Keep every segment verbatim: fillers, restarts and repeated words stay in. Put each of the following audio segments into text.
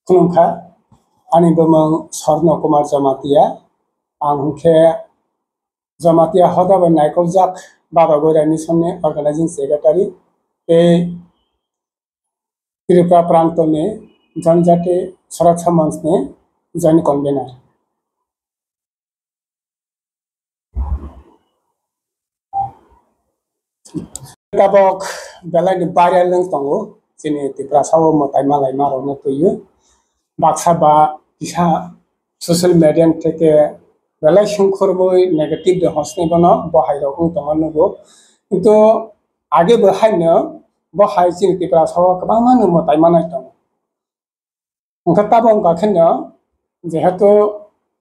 Khulumkha, ani bumung Swarno Kumar Jamatia. Ang hwnkhe Jamatia hoda bai naikokjak Baba Goira Mission ni Organizing Secretary tei Tripura Prantoni Janjati Suraksha Manch ni Joint Convener. Tabok belai ni viral wng tongo, chini Tiprasa o mwtai malai ma rok no twi o. Baksa ba kisa social media ni theke belai songkhorwi negative de hosni bono bo hai rok wng tongma nugo. Kintu age bo haino bo hai chini Tiprasa o kwbangma no mwtai manai tongo. Hwnkhe tabok wngkha kheno, jehetu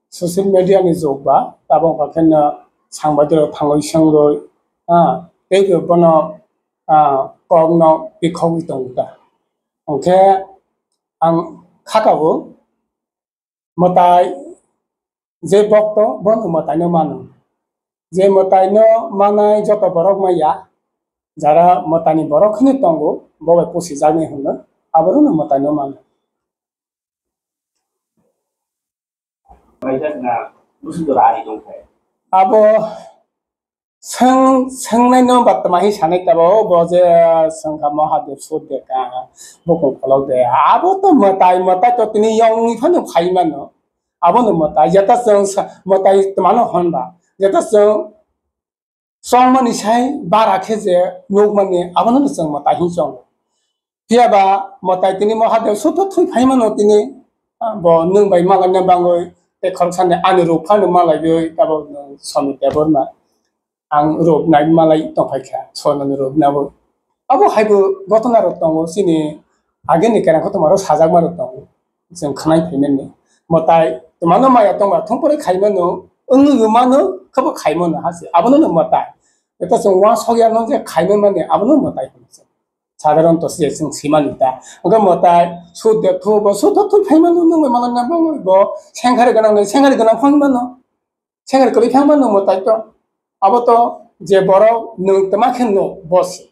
social media ni jug ba, tabok wngkha kheno sangbadirok thangwi sengwi, ah, teibo bono, ah, kokno bikhogwi tongo ta. Hwnkhe ang khakao, mwtai je bokto bono mwtaino mano. Je mwtaino manai joto borok maya, jara mwtaini borok hwnwi tongo, bo bai pusijaknai hwnwi, aborokno mwtaino mano. Abo swng-, swngnaino ba tma hi sanai tabao, bo je swngkha Mahadev Sudde ka, bukung kolok de, abo to mwtai, mwtai to tini yongni phano phai mano. Abono mwtai, jeta chwng sa-, mwtai twmano hwn ba, jeta chwng chongmani sai bara khe je nukmani, abono chwng mwtai hin chongo. Phiya ba mwtai tini Mahadev sutho thwi phai mano tini, ah, bo nwng bai malaina bangwi, tei khoroksa ni ani ruk phano malaiwi, tabok nwng Somit Debbarma. Ang ruk nai malai tongphai kha, Swarno ni ruk nabo. Abo hai bo gotona rok tongo, chini ageni kerang kotorma rok sajakma rok tongo. Chwng khwnai phaimani. Mwtai twmano maya tongba thung pore khaimano, wngwi mano, khabo khaimano hase. Abono no mwtai. Eta chwng uansok ya nang je khaimani, abono mwtai hwnwi se. Sadharon to se chwng simani ta. Oga mwtai, sut de thu bo, sut thu phaimano, nung bai malai na bo, bo, sengkhari ganang, sengkhari ganang phang mano. Sengri kwrwi thangma nwng mwtai to. Abo to je borok nwng twma khe nuk bo se.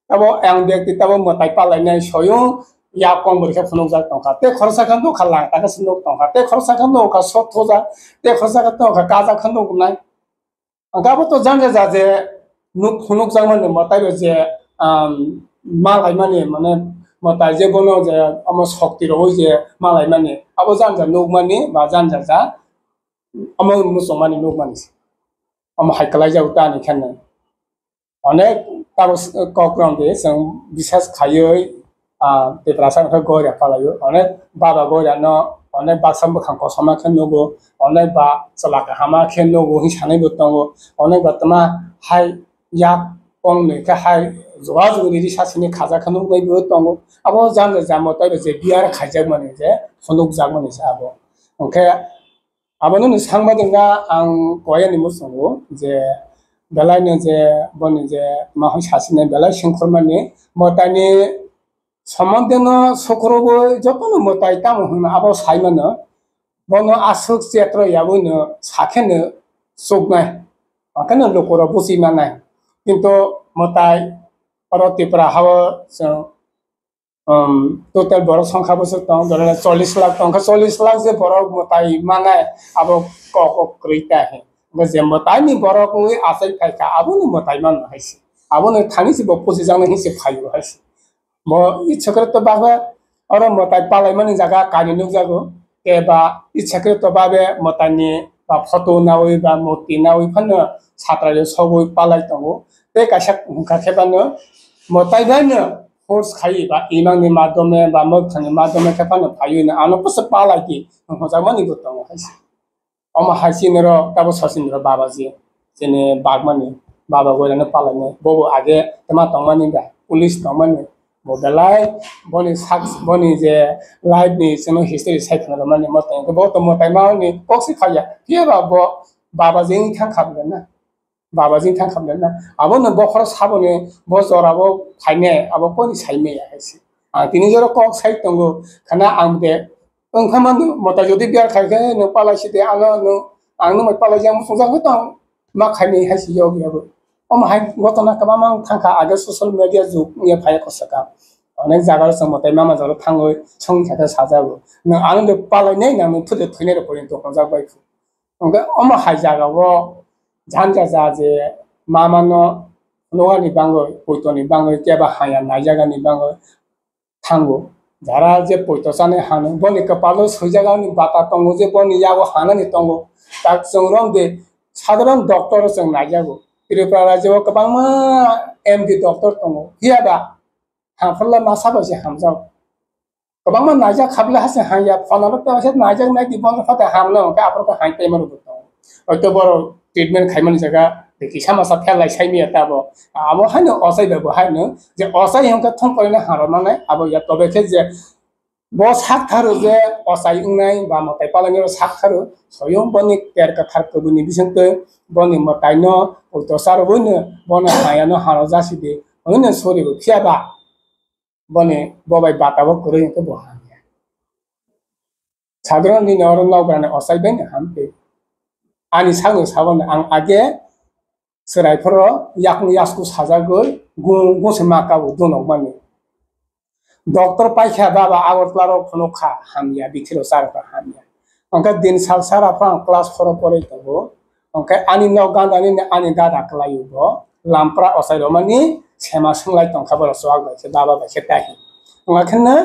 Abo ang byakti tabo mwtai palainai soyung yak kong bwrwi khe phunukjak tongkha. Tei khoroksa khe nukha lang ta khe se nuk tongkha. Tei khoroksa khe nukha sok thujak. Tei khoroksa khe nukha kajak khe nuk nai. Ang abo to janja ja je nuk phunukjakmani mwtai bai je, um, malaimani mane mwtai je bono je omo sokti rogwi je malaimani. Abo janja nukmani ba janja ja. Omo muchungmani nukmani se. Omo hai kwlaijago ta ni khe nw. Onek tabuk s-, kok rong de chwng bisas khaiwi, ah, Tiprasa wngkha goria palaio. Onek baba goria no, onek baksa bwkhang kosom ma khe nugo, onek ba chwla kaham ma khe nugo hwnwi sanai bo tongo. Onek ba twma hai yak kong ni khe hai juga jugi riri sasini khaja khe nuknai bo tongo. Abo jang jang jamo tei je biar khaijakmani je phunukjakmani se abo. Hwnkhe Abono ni sangma dingna ang koya ni muchungo je belai no je boni je ma hoi sasine belai sengkhormani mwtai ni somonde no sukrubui joto no mwtai tamo hwnma abo sai mano bono aswk chetro yabui no sakhe no chuknai hwnkhe no lukurok buchi manai kintu mwtai oro Tripura hao chwng Um, total borok songkha bwswk tong, jora chollish lakh tong kha, chollish lakh je borok mwtai manai, abo kok o kwrwi ta he. Bo je mwtai ni borok wngwi achai phai kha, abono mwtai mano hai se. Abono thani se bo pusi jaknai hinwi se phaio hai se. Bo ichha kre to bagwi oro mwtai palai mani jaga kainwi nukjago. Eba ichha kre to babe mwtai ni ba photo nawi ba murti nawi phano satra rok sogwi palai tongo. Tei kaisa hwnkha khe bano mwtai bai no force khai ba imang ni madhyome ba mwkhang ni madhyome khe phano phaiwi no ano bwswk palai di hwnjakmani bo tongo hai se. Omo hai se norok tabo sosi norok babaji chini bagmani baba goirano palainai bobo age twma tongmani ba police tongmani bo belai boni sak boni je life ni chwngno history sai khna rwmani mwtai bo to mwtai ma ni kok se khaiya phiya ba bo babaji wng thang kha na. Babaji thang khamle na. Abono bokhorok saboni bo jorabo phainai, abo koni saimaya hai se. Ang tini jora kok sai tongo, khana ang de wngkha mano, mota jodi biyar khai khe nwng palai si de, ano nwng, ang nwng bai palai jang muchungjak tong, ma khainai hai se yog yabo. Omo hai gotona kwbangma wng thangkha, age social media jug wngya phai kosaka. Onek jaga o chwng mwtai mama jora thangwi songwi kha khe sajago. Nwng ano de palai nai nang nung phwrwng thwinai rok porinto hwnjak bai phu. Hwnkhe omo hai jaga o janja ja je mama no nugani bangwi, poito ni bangwi, keba haya naijagani bangwi thango. Jara je poito chani hano, boni kwpalo swijak ani bata tongo je boni yago hanani tongo. Tak chwng rom de sadharon doctor o chwng naijago. Tripura rajyo o kwbangma M D doctor tongo. Phiya ba hamphalla masa bai se hamjak. Kwbangma naijak khabla hase hanya phone alo ta se naijak nai di bono phata hamna hwnkhe aphuru khe hai tei mano bo tongo. Hoito borok treatment khaimani jaga de kisa masa phelai sai miya tabo. Abo haino ochai bai bo haino je ochai hwnkhe thong koino haro manai abo ya tobe khe je bo sak tharo je ochai wngnai ba mwtai palani ro sak tharo soyong boni ter kwthar kubuni bisingtwi boni mwtaino poito charo boino bono hayano haro jasi di hwnwi sori bo phiya ba. Boni bobai bata bo kwrwi hwnkhe bo hamya. Sadharon nini oro nok brani ochai bai no hamkhe. Ani sakno sabo no ang age chwrai phoro yakung yasku sajagwi gung gung se ma kabo dunok mani. Doctor paikha baba Agartala rok phunuk kha hamya, bithi rok charokha hamya. Hwnkhe din sal sara phano ang class four o porwi tongo. Hwnkhe ani nok ganda nini ani dada kwlaio bo lampra ochai romani sema swnglai tongkha borok chuwak bai khe baba bai khe tahi. Wngkha kheno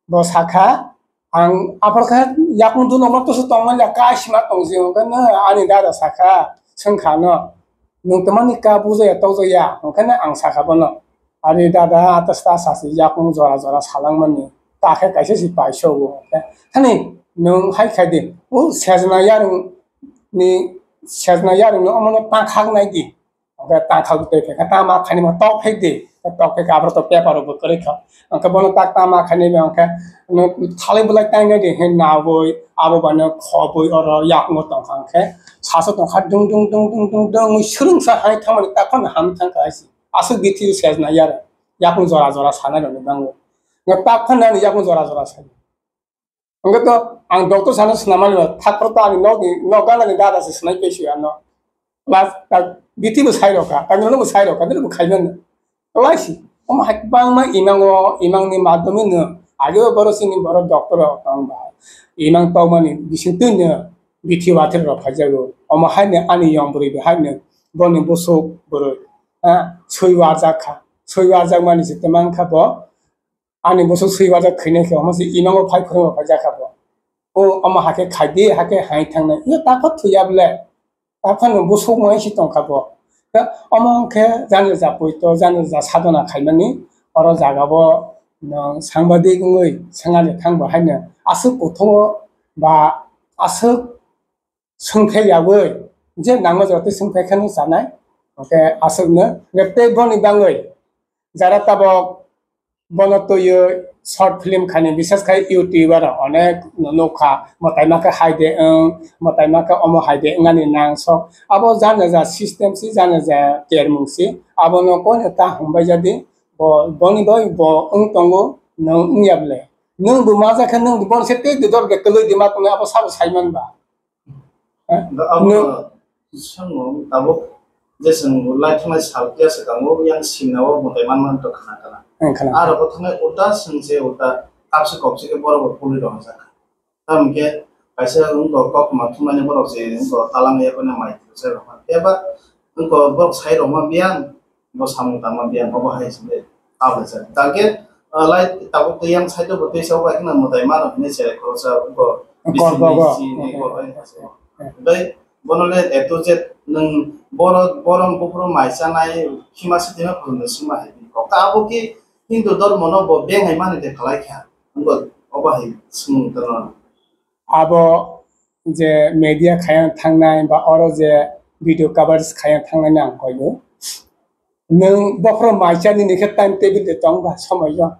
bo sakha, ang aphor khe yakung dunokno tusu tongmani ya kaisima tongsi hwnkhe no ani dada sakha, swngkha no, "Nwng twmani ka bujaya tokjaya?" Hwnkhe no ang sakha bono, "Ani dada, atas ta sasi yakung jora jora salangmani, ta khe kaisa si paisogo." Hwnkhe, "Thani nwng hai khai di, o sejna yarwng ni, sejna yarwng ni omono ta khak nai di." Hwnkhe ta khak twi phaikha, ta ma khaini ma tok phai di, tok phai kha, abro to paper rok bo kwrwi kha. Hwnkhe bono tak ta ma khaini ba hwnkhe, "Nwng thalai bwlai ta nai di," hwnwi nawi abo bano khobwi oro yakungo tongkha hwnkhe, sasu tongkha, dung dung dung dung dung dung, mui swrwngsa hai thangmani tak phano ham thangkha hai se. Aswk bithi sejna yarwng, yakung jora jora sanai rokni bango. Nga tak phano ani yakung jora jora sai. Hwnkhe to ang doctor sana swnamani ba, thakphuru to ani nokni, nok ganani dada se swnai paisu ano. Plus, ta, bithi bo sai rokha, ta nini bo sai rokha, nini bo khaimani. Laisi, omo hai kwbangma imango, imangni madhyome no, age o borok chini borok doctor rok tong ba. Imang tongmani bisingtwi no bithi wathir rok phaijago. Omo hai no ani yong bwrwi bo hai no boni bwswk bwrwi, ha, swi warjak kha. Swi warjak mani se twmang kha bo. Ani bwswk swi wajak khainai khe omo se imango phai phwrwngma phai jakha bo. O omo hakhe khai di, hakhe hai thangnai. Yo takho thwiya bwle. Taphano bwswk wngwi se tongkha bo. Khe omo wngkhe jani ja poito, jani ja sadona khaimani oro jaga bo nwng sangbadik wngwi swngani thangbo haino aswk kuthungo ba aswk swngphai yawi je nangma jotoi swngphai kheno chanai. Hwnkhe aswkno hwnkhe tei boni bangwi jara tabok bono twiwi short film khaini, bisas khai YouTuber rok onek nukha, mwtai ma khe hai de wng, mwtai ma khe omo hai de wngani nang sok. Abo jana ja system si, jana ja kermung si, abono koino ta hwnbai jadi, bo, boni bai bo wng tongo, nwng wngya bwle. Nwng bo ma ja khe nwng bo bono se tei dodor de kwlwi di ma tongnai, abo sabo sai man ba. Eh? Abo no. Sango tabuk je chwng lai thangnai sal phiya swkango yang sinao mwtai manma to khna khna. Eh, khna. Aro bo thangnai ulta swng se ulta kapsi kopsi khe borok bo puli rok jak. Tamokhe kaisa wngkok kok ma thumnaini borok se wngkok talang ya kono mai se rok. Eba wngkok borok sai rok ma biyang. Bo samung tangma biyang obo hai se tabuk se. Target, ah, lai tabuk twi yang side o bo twi sa bai khna mwtai mano hinwi se khoroksa bo. Kor bising bogo. Bisi ni kor bai se. Bai bono le A to Z nwng boro, borom buphuru mai chanai hima se tima phuru no sima hai. Kok abo ki Hindu dormo no bo beng hai mani de khlai kha. Bo obo hai swngmung tano. Abo je media khayang thangnai ba oro je video coverage khayang thangnai no ang koido. Nwng bokhoro maisa nini khe time table de tong ba somoi yo.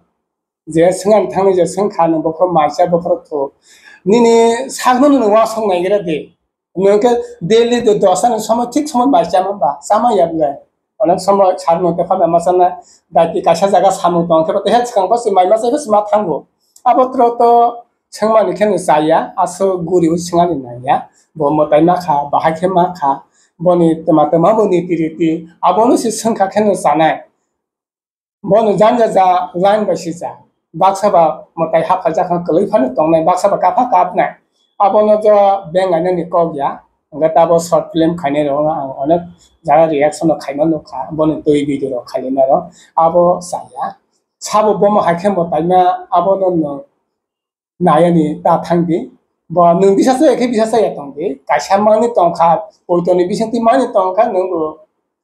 Je swngan thangnai je swngkha nwng bokhoro maisa bokhoro thu. Nini sakno nwng wasong naigra de. Nwng khe daily de dosa ni somoi thik somoi bai chama ba, chama ya bwle. Onek somoi sar nwng tepha bai ma chana, daiti kaisa jaga samung tong khe ba, tei swkang bo se mai ma chai khe se ma thango. Abo tro to swngmani khe no chaya, aswk guri bo swngani nangya. Bo mwtai ma kha, bahai khe ma kha, boni twma twma bo niti riti, abono se swngkha khe no chanai. Bono janja ja line bai sija. Baksa ba mwtai hapha jakha kwlwi phano tongnai, baksa ba kapha kapnai. Abono jo beng ainani kok ya. Hwnkhe tabo short film khainai rok ang onek jaga reaction rok khaima nukha. Boni twi video rok khailai nai rok. Abo chaya. Sabo bomo hai khe mwtaima abono no nayani ta thangdi. Bo nwng bisa chaya khe bisa chaya tongdi. Kaisa manwi tongkha, poitoni bisingtwi manwi tongkha, nwng bo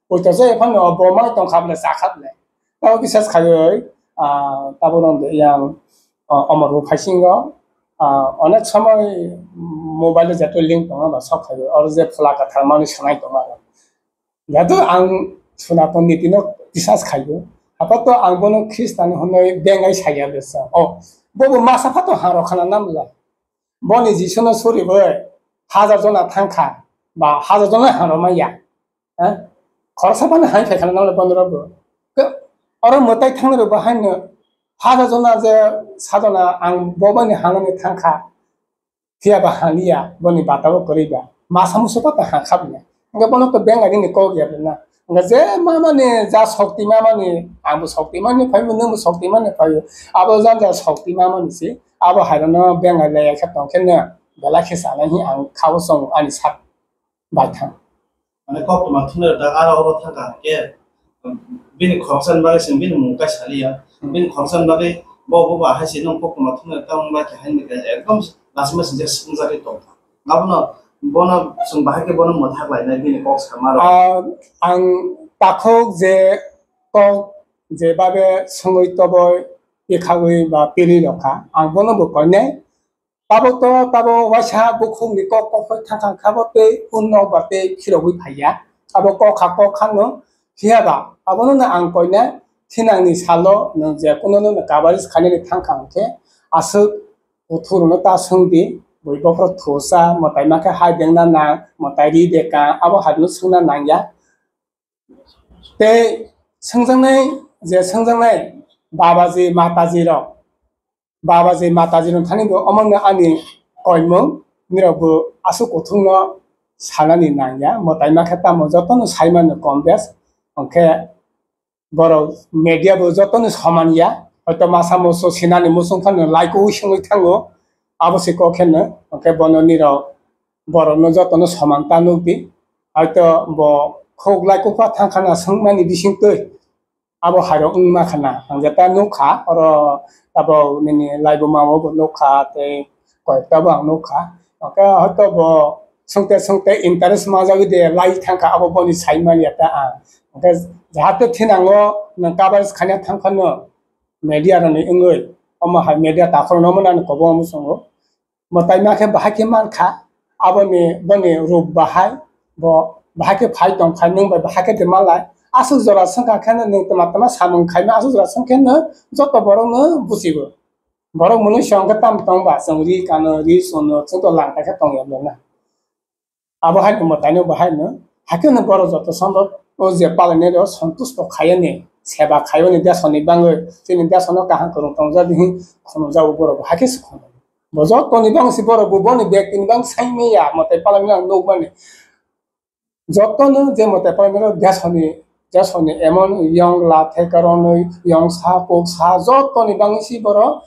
poito chaya phano bo manwi tongkha bole chakha bole. Tabo bisas khaiwi, ah, tabo rong de yang, ah, omor bo phaisingo, ah, onek somoi mobile o jeto link tongo ba sok khaiwi, oro je phola kwthar manwi sanai tongo aro. Jeto ang Sonaton niti no bisas khaiwi, apato ang bono Khristan hwnwi bengai saya besa. O, bobo masa phato haro khana namla. Boni Jisu no suriwi hajar jona thangkha, ba hajar jona haro maya. Ha? Khoroksa phano hai phai khana nang le pondro bo. Ke, oro mwtai thang rok bo hai no, hajar jona je sadona ang bo bani hanani thang kha. Phiya ba haliya, boni bata bo kwrwi ba. Masa musu pa ta ha kha bini. Hwnkhe bono to benga nini kok ya bini na. Hwnkhe je mamani ja sokti mamani, ang bo sokti mani phai bo, nwng bo sokti mani phai bo. Abo jang ja sokti mamani si. Abo hai no benga le ya khe tong khe no. Bela khe sa nai hi ang kha bo song ani sak. Baithang. Mane koktwma thumnairok da aro oro thangkha hwnkhe, bini khoroksa ni bagwi chwng bini mung kai saliya. Hmm. Bini khoroksa ni bagwi bo, bo ba hai se nwng koktwma thumnairok tamo bai khe hai hwnwi khe ekdom lachima singcha swngjagwi tongkha. Abono bono chwng bahai khe bono mwthak lainai bini kok samarok. Ah, ang takhuk je kok je babe swngwi toboi, pikhaui ba piri rokha, ang bono bo koinai. Tabuk to, tabuk waisa bukhukni kok kok phai thang thang kha bo tei unno ba tei phirogwi phaiya. Abo kok kha, kok kha no phiya ba, abono no ang koina thinangni salo nwng je kuno no coverage khainani thang kha hwnkhe aswk kuthurno ta swngdi, bui bokhorok thusa, mwtai ma khe hai dengna nang, mwtai ri de ka, abo hai no swngna nangya. Tei swngjaknai, je swngjaknai babaji, mataji rok, babaji, mataji rok thani bo omo wngkha ani koimung, nirok bo aswk kuthukno sanani nangya, mwtai ma khe tamo jotono sai mano kom bes, hwnkhe borok media bo jotono soman ya, hoito masa musu sinani muchung phano like o songwi thango, abo se kok khe no, hwnkhe bono nirok borokno jotono soman ta nukdi. Hoito bo khuk lai kukha thang khana swngmani bisingtwi abo hairok wngma khana. Ang jeta nukha, oro tabok nini laibuma o bo nukha, tei koyekta bo ang nukha. Hwnkhe hoito bo swngte swngte interest majagwi de lai thangkha, abo boni saimanya ta ang. Hwnkhe jahate thinango nwng coverage khaina thangkha no media rokni wngwi, omo hai media takhorno omo nani kobo omo chwngo. Mwtai ma khe bahai khe mankha, aboni, boni rup bahai, bo bahai khe phai tong khai nwng bai bahai khe de malai. Aswk jora swngkha khe nwng tama tama samung khaima aswk jora swngkhe no joto borok no bujibo. Borok mwnwi se hwnkhe tam tong ba, chwng ri kano, ri suno, chwng to langta khe tong ya na. Abo hai no mwtai no bahai no, hakhe no borok joto somrok o je palainai rok sontusto khaiyani, seba khaiyani desoni bangwi, chini desono kaham kwrwng tongjago hin khunukjago borok bo hakhe se khunuk. Bo jotoni bang se borok bo boni bek tini bang saimanya mwtai palai mani nukmani. Jotono je mwtai palai mani desoni, desoni emon yong la thai karonwi yong sa kok sa jotoni bang se borok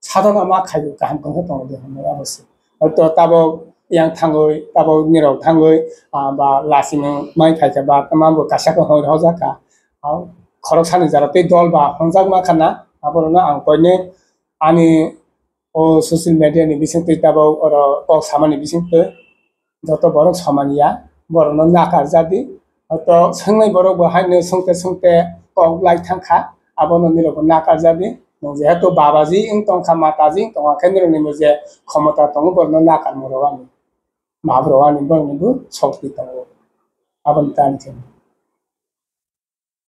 sadona ma khaibo kaham khe tongo de hinwi abo se. Hoito tabok yang thangwi, tabok nirok thangwi, ah, ba lasino mai phaikha ba tamo bo kaisa khe hoi hojak kha. Ah, khorok sani jora tei dol ba hwnjak ma khana, aborokno ang koinwi ani o social media ni bisingtwi tabok oro kok samani bisingtwi joto borok soman ya, borokno nakar jadi. Hoito swngnai borok bo haino swngte swngte kok lai thang kha, abono nirok bo nakar jadi. Nwng jehetu babaji wng tong kha, mataji wng tong kha, khe nirok ni bo je khomota tongo, borokno nakar moro ani, map rok ani, borok ni bo sokti tongo. Aboni tani khe.